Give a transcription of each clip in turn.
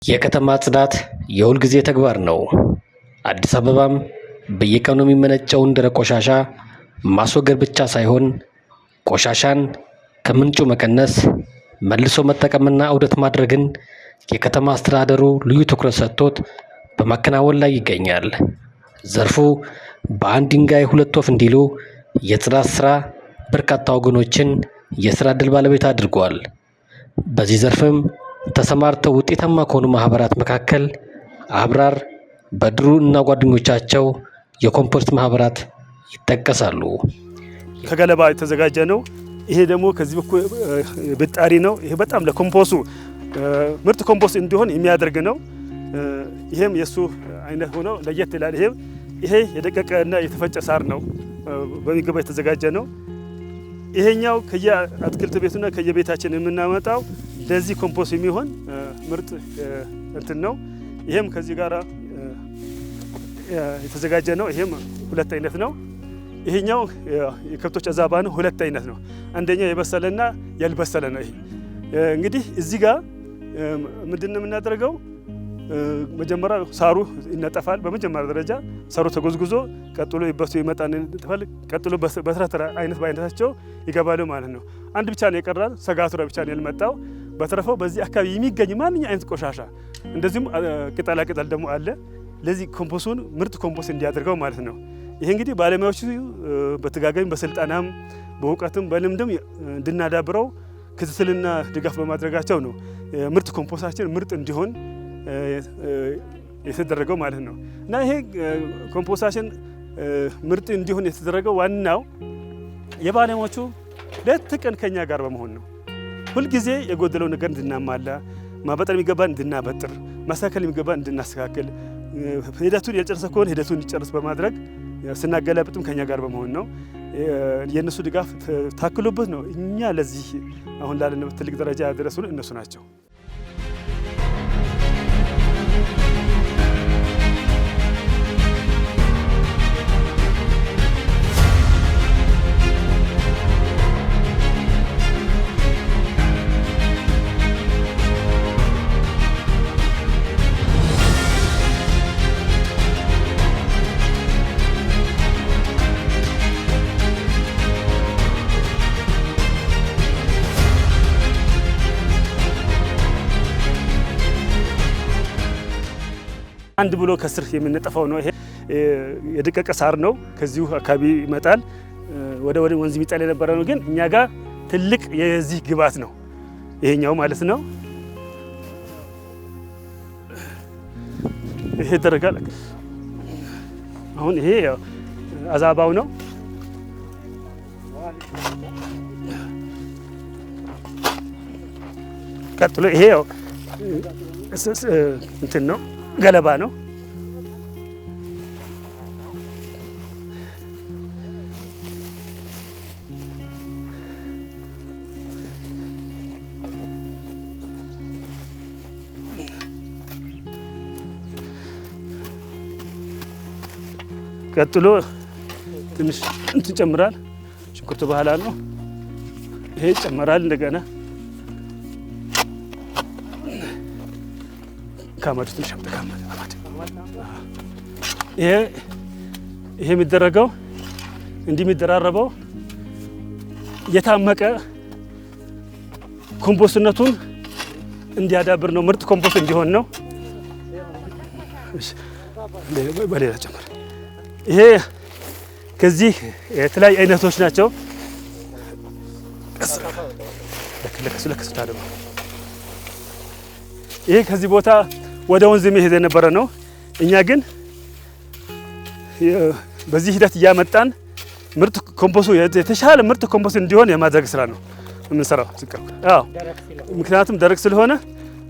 የከተማ ጽዳት የሁል ጊዜ ተግባር ነው። አዲስ አበባም በየቀኑ የሚመነጨውን ደረቅ ቆሻሻ ማስወገድ ብቻ ሳይሆን ቆሻሻን ከምንጩ መቀነስ፣ መልሶ መጠቀምና ዑደት ማድረግን የከተማ አስተዳደሩ ልዩ ትኩረት ሰጥቶት በማከናወን ላይ ይገኛል። ዘርፉ በአንድ ድንጋይ ሁለት ወፍ እንዲሉ የጽዳት ስራ በርካታ ወገኖችን የስራ ዕድል ባለቤት አድርጓል። በዚህ ዘርፍም ተሰማርተው ውጤታማ ከሆኑ ማህበራት መካከል አብራር በድሩ እና ጓደኞቻቸው የኮምፖስት ማህበራት ይጠቀሳሉ። ከገለባ የተዘጋጀ ነው። ይሄ ደግሞ ከዚህ በኩል ብጣሪ ነው። ይሄ በጣም ለኮምፖስቱ ምርጥ ኮምፖስት እንዲሆን የሚያደርግ ነው። ይሄም የሱ አይነት ሆኖ ለየት ይላል። ይሄ የደቀቀ እና የተፈጨ ሳር ነው፣ በሚገባ የተዘጋጀ ነው። ይሄኛው ከየአትክልት ቤቱና ከየቤታችን የምናመጣው ለዚህ ኮምፖስት የሚሆን ምርጥ እንትን ነው። ይሄም ከዚህ ጋር የተዘጋጀ ነው። ይሄም ሁለት አይነት ነው። ይሄኛው የከብቶች አዛባ ነው። ሁለት አይነት ነው። አንደኛው የበሰለና ያልበሰለ ነው። ይሄ እንግዲህ እዚህ ጋር ምንድን ነው የምናደርገው? መጀመሪያ ሳሩ ይነጠፋል። በመጀመሪያ ደረጃ ሳሩ ተጎዝጉዞ ቀጥሎ ይበሱ ይመጣል፣ ይነጠፋል። ቀጥሎ በተራ አይነት በአይነታቸው ይገባሉ ማለት ነው። አንድ ብቻ ነው የቀራል፣ ሰጋቱራ ብቻ ነው ያልመጣው። በተረፈው በዚህ አካባቢ የሚገኝ ማንኛውም አይነት ቆሻሻ እንደዚሁም ቅጠላ ቅጠል ደግሞ አለ። ለዚህ ኮምፖስቱን ምርጥ ኮምፖስት እንዲያደርገው ማለት ነው። ይሄ እንግዲህ ባለሙያዎቹ በተጋጋሚ በስልጠናም በእውቀትም በልምድም እንድናዳብረው ክትትልና ድጋፍ በማድረጋቸው ነው ምርጥ ኮምፖስታችን ምርጥ እንዲሆን የተደረገው ማለት ነው። እና ይሄ ኮምፖስታችን ምርጥ እንዲሆን የተደረገው ዋናው የባለሙያዎቹ ሌት ቀን ከኛ ጋር በመሆን ነው። ሁልጊዜ የጎደለው ነገር እንድናሟላ፣ ማበጠር የሚገባ እንድናበጥር፣ ማስተካከል የሚገባ እንድናስተካክል፣ ሂደቱን የጨረሰ ከሆነ ሂደቱን እንዲጨርስ በማድረግ ስናገላብጥም ከኛ ጋር በመሆን ነው። የእነሱ ድጋፍ ታክሎበት ነው እኛ ለዚህ አሁን ላለንበት ትልቅ ደረጃ ያደረሱን እነሱ ናቸው። አንድ ብሎ ከስር የምንጠፋው ነው። ይሄ የደቀቀ ሳር ነው። ከዚሁ አካባቢ ይመጣል። ወደ ወንዝ የሚጣል የነበረ ነው፣ ግን እኛ ጋር ትልቅ የዚህ ግብዓት ነው ይሄኛው ማለት ነው። ይሄ ይደረጋል። አሁን ይሄ አዛባው ነው። ቀጥሎ ይሄ እንትን ነው፣ ገለባ ነው። ቀጥሎ ትንሽ እንትን ጨምራል። ሽንኩርቱ ባህላ ነው። ይሄ ይጨመራል። እንደገና ካመዱ ትንሽ አመድ ይሄ ይሄ የሚደረገው እንዲህ የሚደራረበው የታመቀ ኮምፖስትነቱን እንዲያዳብር ነው። ምርጥ ኮምፖስት እንዲሆን ነው። በሌላ ጨምር። ይሄ ከዚህ የተለያዩ አይነቶች ናቸው። ይሄ ከዚህ ቦታ ወደ ወንዝ የሚሄድ የነበረ ነው። እኛ ግን በዚህ ሂደት እያመጣን ምርጥ ኮምፖስቱ የተሻለ ምርጥ ኮምፖስት እንዲሆን የማድረግ ስራ ነው የምንሰራው። አዎ፣ ምክንያቱም ደረቅ ስለሆነ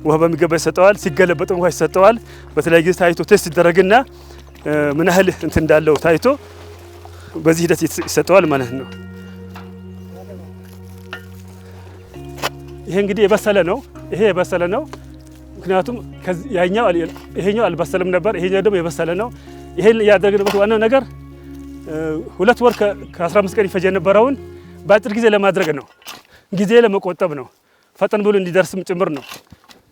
ውሃ በሚገባ ይሰጠዋል። ሲገለበጥም ውሃ ይሰጠዋል። በተለያየ ጊዜ ታይቶ test ይደረግና ምን ያህል እንትን እንዳለው ታይቶ በዚህ ሂደት ይሰጠዋል ማለት ነው። ይሄ እንግዲህ የበሰለ ነው። ይሄ የበሰለ ነው። ምክንያቱም ያኛው ይሄኛው አልበሰለም ነበር፣ ይሄኛው ደግሞ የበሰለ ነው። ይሄን ያደረግንበት ዋናው ነገር 2 ወር ከ15 ቀን ይፈጅ የነበረውን በአጭር ጊዜ ለማድረግ ነው። ጊዜ ለመቆጠብ ነው። ፈጠን ብሎ እንዲደርስም ጭምር ነው።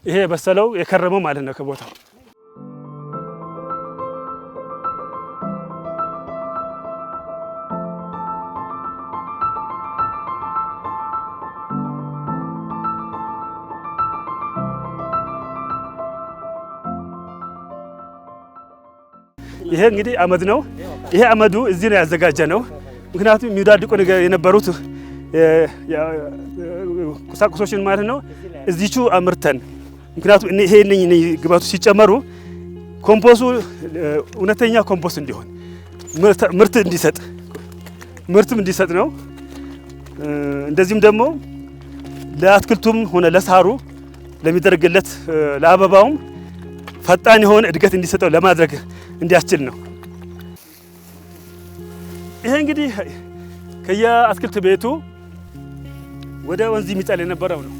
ይሄ የበሰለው የከረመው ማለት ነው ከቦታው። ይሄ እንግዲህ አመድ ነው። ይሄ አመዱ እዚህ ነው ያዘጋጀ ነው። ምክንያቱም የሚወዳድቁ ነገር የነበሩት ቁሳቁሶችን ማለት ነው እዚቹ አምርተን፣ ምክንያቱም ይሄ እነኚህ ግብአቶች ሲጨመሩ ኮምፖሱ እውነተኛ ኮምፖስት እንዲሆን፣ ምርት እንዲሰጥ፣ ምርትም እንዲሰጥ ነው። እንደዚህም ደግሞ ለአትክልቱም ሆነ ለሳሩ ለሚደረግለት ለአበባውም ፈጣን የሆነ እድገት እንዲሰጠው ለማድረግ እንዲያስችል ነው። ይሄ እንግዲህ ከየአትክልት ቤቱ ወደ ወንዝ የሚጣል የነበረው ነው።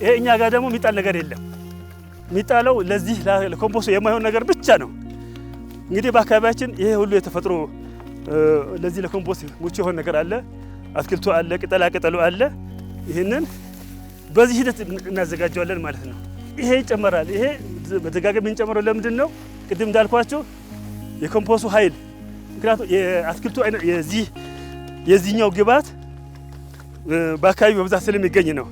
ይሄ እኛ ጋር ደግሞ የሚጣል ነገር የለም። የሚጣለው ለዚህ ለኮምፖስቱ የማይሆን ነገር ብቻ ነው። እንግዲህ በአካባቢያችን ይሄ ሁሉ የተፈጥሮ ለዚህ ለኮምፖስት ምቹ የሆነ ነገር አለ። አትክልቱ አለ፣ ቅጠላ ቅጠሉ አለ። ይህንን በዚህ ሂደት እናዘጋጀዋለን ማለት ነው። ይሄ ይጨመራል። ይሄ በተደጋጋሚ የምንጨምረው ለምንድን ነው? ቅድም እንዳልኳቸው የኮምፖስቱ ኃይል፣ ምክንያቱም የአትክልቱ አይነት የዚህኛው ግብዓት በአካባቢው በብዛት ስለሚገኝ ነው።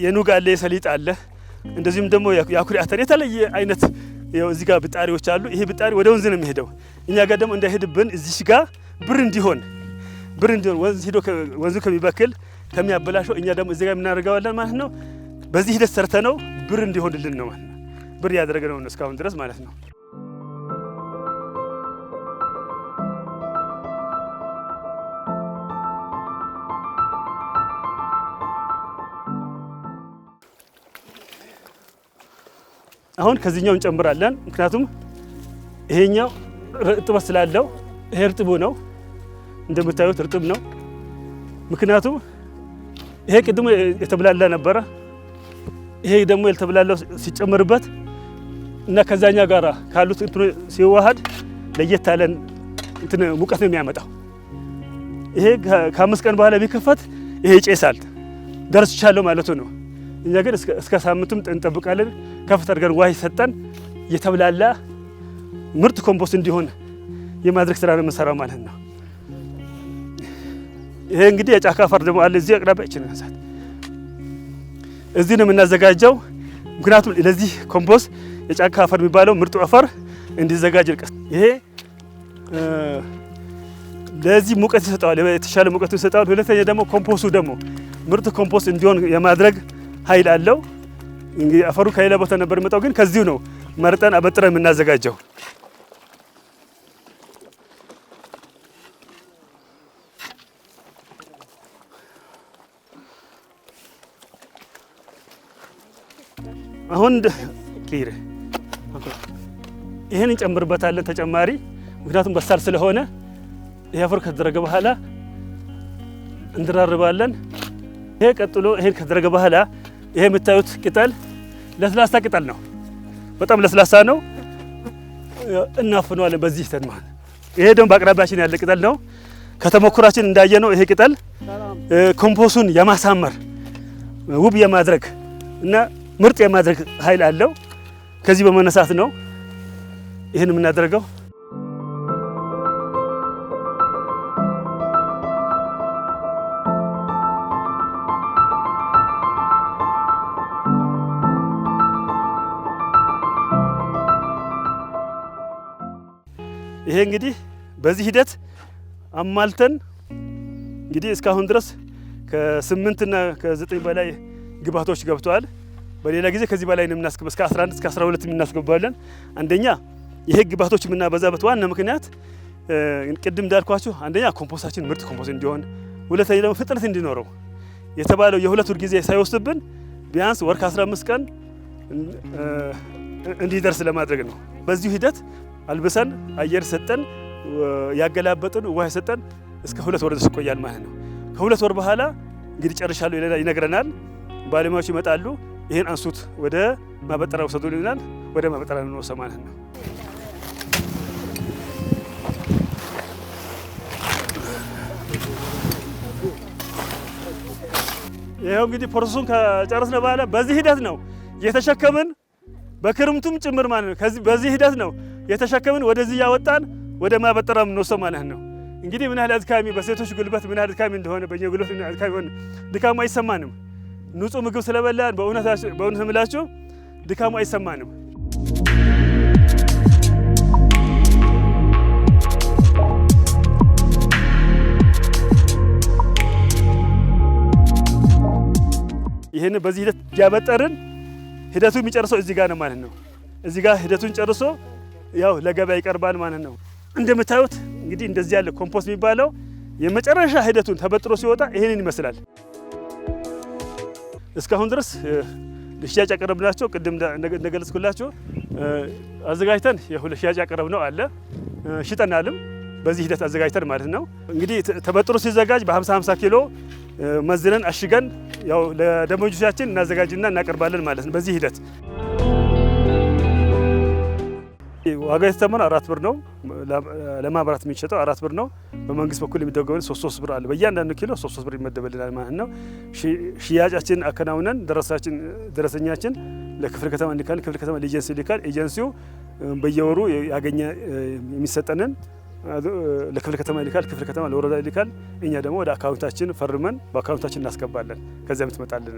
የኑግ አለ፣ የሰሊጥ አለ፣ እንደዚሁም ደግሞ የአኩሪ አተር የተለየ አይነት እዚህ ጋር ብጣሪዎች አሉ። ይሄ ብጣሪ ወደ ወንዝ ነው የሚሄደው። እኛ ጋር ደግሞ እንዳይሄድብን እዚህ ጋር ብር እንዲሆን ወንዝ ሄዶ ወንዙ ከሚበክል ከሚያበላሸው እኛ ደግሞ እዚህ ጋር የምናደርገዋለን ማለት ነው። በዚህ ሂደት ሰርተ ነው ብር እንዲሆንልን ነው ማለት ነው። ብር ያደረገነው ነው እስካሁን ድረስ ማለት ነው። አሁን ከዚህኛው እንጨምራለን። ምክንያቱም ይሄኛው እርጥበት ስላለው፣ ይሄ እርጥቡ ነው፣ እንደምታዩት እርጥብ ነው። ምክንያቱም ይሄ ቅድሞ የተብላላ ነበረ። ይሄ ደግሞ ያልተብላላው ሲጨመርበት እና ከዛኛ ጋራ ካሉት እንትኑ ሲዋሃድ ለየት ያለ እንትን ሙቀት ነው የሚያመጣው። ይሄ ከ5 ቀን በኋላ ቢከፈት ይሄ ይጨሳል፣ ደርሷል ማለቱ ነው። እኛ ግን እስከ ሳምንቱም እንጠብቃለን። ከፍት አድርገን ውሃ ሰጠን የተብላላ ምርጥ ኮምፖስት እንዲሆን የማድረግ ስራ ነው የምንሰራው ማለት ነው። ይሄ እንግዲህ የጫካ አፈር ደግሞ አለ እዚህ አቅራቢያ ይችላል። እዚህ ነው የምናዘጋጀው። ምክንያቱም ለዚህ ኮምፖስት የጫካ አፈር የሚባለው ምርጡ አፈር እንዲዘጋጅ ልቀስ ይሄ ለዚህ ሙቀት ይሰጠዋል፣ የተሻለ ሙቀት ይሰጠዋል። ሁለተኛ ደግሞ ኮምፖስቱ ደግሞ ምርጥ ኮምፖስት እንዲሆን የማድረግ ኃይል አለው። እንግዲህ አፈሩ ከሌላ ቦታ ነበር የሚመጣው፣ ግን ከዚሁ ነው መርጠን አበጥረን የምናዘጋጀው። አሁን clear ይህን እንጨምርበታለን ተጨማሪ፣ ምክንያቱም በሳል ስለሆነ ይሄ አፈር ከተደረገ በኋላ እንድራርባለን። ይሄ ቀጥሎ ይሄን ከተደረገ በኋላ ይሄ የምታዩት ቅጠል ለስላሳ ቅጠል ነው። በጣም ለስላሳ ነው። እናፍነዋለን በዚህ ተድማን። ይሄ ደግሞ በአቅራቢያችን ያለ ቅጠል ነው። ከተሞክሯችን እንዳየነው ይሄ ቅጠል ኮምፖስቱን የማሳመር፣ ውብ የማድረግ እና ምርጥ የማድረግ ኃይል አለው። ከዚህ በመነሳት ነው ይህን የምናደርገው። ይሄ እንግዲህ በዚህ ሂደት አሟልተን እንግዲህ እስካሁን ድረስ ከ8 እና ከ9 በላይ ግብአቶች ገብተዋል። በሌላ ጊዜ ከዚህ በላይ ነው የምናስገባው፣ እስከ 11 እስከ 12 የምናስገባለን። አንደኛ ይሄ ግብአቶች የምናበዛበት ዋና ምክንያት ቅድም እንዳልኳችሁ አንደኛ ኮምፖስታችን ምርጥ ኮምፖስት እንዲሆን፣ ሁለተኛ ደግሞ ፍጥነት እንዲኖረው፣ የተባለው የ2 ወር ጊዜ ሳይወስድብን ቢያንስ ወር ከ15 ቀን እንዲደርስ ለማድረግ ነው። በዚሁ ሂደት አልብሰን፣ አየር ሰጠን፣ ያገላበጥን፣ ውሃ ሰጠን እስከ 2 ወር ድረስ ይቆያል ማለት ነው። ከ2 ወር በኋላ እንግዲህ ጨርሻለሁ ይነግረናል። ባለሙያዎች ይመጣሉ። ይህን አንሱት፣ ወደ ማበጠሪያ ውሰዱ ይሉናል። ወደ ማበጠሪያ ነው ማለት ነው። ይኸው እንግዲህ process ኡን ከጨረስን በኋላ በዚህ ሂደት ነው የተሸከምን በክርምቱም ጭምር ማለት ነው። ከዚህ በዚህ ሂደት ነው የተሸከምን ወደዚህ ያወጣን ወደ ማበጠሪያ የምንወስደው ማለት ነው። እንግዲህ ምን ያህል አድካሚ በሴቶች ጉልበት ምን ያህል አድካሚ እንደሆነ፣ በእኛ ጉልበት ምን ያህል አድካሚ ሆነ፣ ድካሙ አይሰማንም። ንጹህ ምግብ ስለበላን በእውነት የምላችሁ ድካሙ አይሰማንም። ይህን በዚህ ሂደት ያበጠርን ሂደቱ የሚጨርሰው እዚህ ጋር ነው ማለት ነው። እዚህ ጋር ሂደቱን ጨርሶ ያው ለገበያ ይቀርባል ማለት ነው። እንደምታዩት እንግዲህ እንደዚህ ያለ ኮምፖስት የሚባለው የመጨረሻ ሂደቱን ተበጥሮ ሲወጣ ይሄንን ይመስላል። እስካሁን ድረስ ለሽያጭ ያቀረብናቸው ቅድም እንደገለጽኩላችሁ አዘጋጅተን ለሽያጭ ያቀረብነው አለ፣ ሽጠናልም በዚህ ሂደት አዘጋጅተን ማለት ነው። እንግዲህ ተበጥሮ ሲዘጋጅ በ50 50 ኪሎ መዝነን አሽገን ያው ለደንበኞቻችን እናዘጋጅና እናቀርባለን ማለት ነው። በዚህ ሂደት ዋጋ የተተመነው 4 ብር ነው። ለማብራት የሚሸጠው 4 ብር ነው። በመንግስት በኩል የሚደጎመን 3 3 ብር አለ። በእያንዳንዱ ኪሎ 3 3 ብር ይመደብልናል ማለት ነው። ሽያጫችን አከናውነን ደረሰኛችን ለክፍለ ከተማ እንልካለን። ክፍለ ከተማ ለኤጀንሲ ይልካል። ኤጀንሲው በየወሩ ያገኘ የሚሰጠንን ለክፍለ ከተማ ይልካል። ክፍለ ከተማ ለወረዳ ይልካል። እኛ ደግሞ ወደ አካውንታችን ፈርመን በአካውንታችን እናስገባለን። ከዚያ የምትመጣልን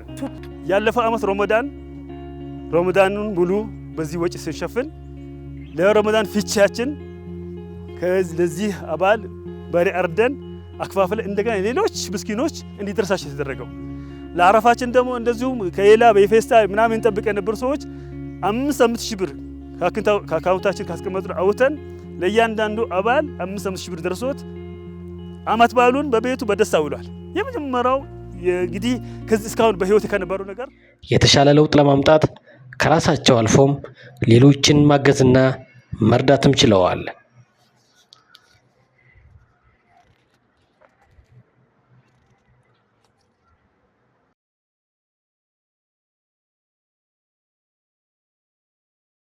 ያለፈው አመት ሮመዳኑን ሙሉ በዚህ ወጪ ስንሸፍን ለረመዳን ፍቻችን ለዚህ አባል በሬ አርደን አክፋፍለን እንደገና ሌሎች ምስኪኖች እንዲደርሳቸው የተደረገው። ለአረፋችን ደግሞ እንደዚሁም ከሌላ በፌስታ ምናምን እንጠብቅ የነበሩ ሰዎች 5 5 ሺህ ብር ከአካውንታችን ካስቀመጥነው አውጥተን ለእያንዳንዱ አባል 5 5 ሺህ ብር ደርሶት አመት በዓሉን በቤቱ በደስታ ውሏል። የመጀመሪያው እንግዲህ ከዚህ እስካሁን በህይወት ከነበረው ነገር የተሻለ ለውጥ ለማምጣት ከራሳቸው አልፎም ሌሎችን ማገዝና መርዳትም ችለዋል።